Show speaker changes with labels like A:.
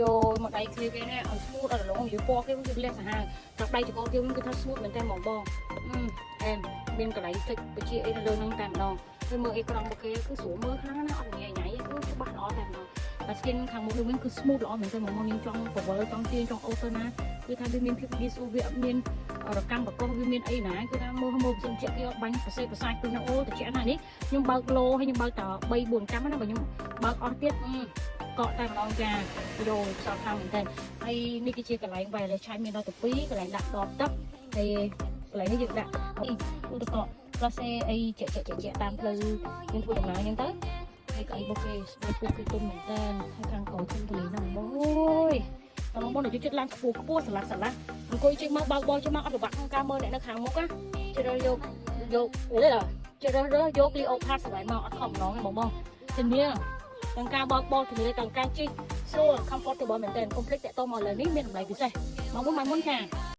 A: យកមកដៃគ្នាគេនេះឲ្យ smooth អត់រលោងនិយាយពណ៌គេគឺលះសាហាវចាប់ដៃចកគេគឺថា smooth មែនតើហ្មងបងអែមមានកន្លែងចុចបជាអីនៅលើហ្នឹងតែម្ដងហើយមើលអេក្រង់របស់គេគឺស្រួលមើលខ្លាំងណាស់អត់ញ៉ៃញ៉ៃគឺច្បាស់ល្អតែម្ដងតែ skin ខាងមុខនេះវិញគឺ smooth ល្អមែនតើហ្មងយើងចង់ពវល់ចង់ទាញចង់អូសទៅណាគឺថាវាមានភាពងាយស្រួលវាអត់មានរកម្មរកុសវាមានអីណាគឺថាមើលមើលមិនជាគេអត់បាញ់ប្រសេប្រសាចពីនោះអូតិចណានេះខ្ញុំបើកឡូហើយខ្ញុំបើកតែ3 4កាំណាបើខ្ញុំបើកអស់ទៀតកក់តែម្ដងចាយោផ្សោតខ្លាំងមែនតើហើយនេះគឺជាកន្លែង wireless charge មានដល់ទៅ2កន្លែងដាក់ដបទឹកហើយកន្លែងនេះយើងដាក់នេះឧទាហរណ៍ plus អីជាក់ជាក់ជាក់តាមផ្លូវយើងធ្វើដំណើរអញ្ចឹងទៅហើយកៅអីរបស់គេស្បែកពោះគេទុំមែនតើហើយខាងក្រោយធំទលាហ្នឹងបងអូយបងបងដល់ចិត្តឡើងខ្ពស់ខ្ពស់ស្រឡះស្រឡះអង្គុយចេញមកបើកបោចេញមកអត់ពិបាកក្នុងការមើលអ្នកនៅខាងមុខណាជ្រើសយកយកអីជ្រើសរើសយក Leopard 7មកអត់ខំម្ដងទេបងបងធានាទាំងការបើកបោធានាទាំងការជិះស្រួល comfortable មែនតើកុំភ្លេចតាក់ទងមកលើនេះមានតម្លៃពិសេសមកមុនមកមុនចា។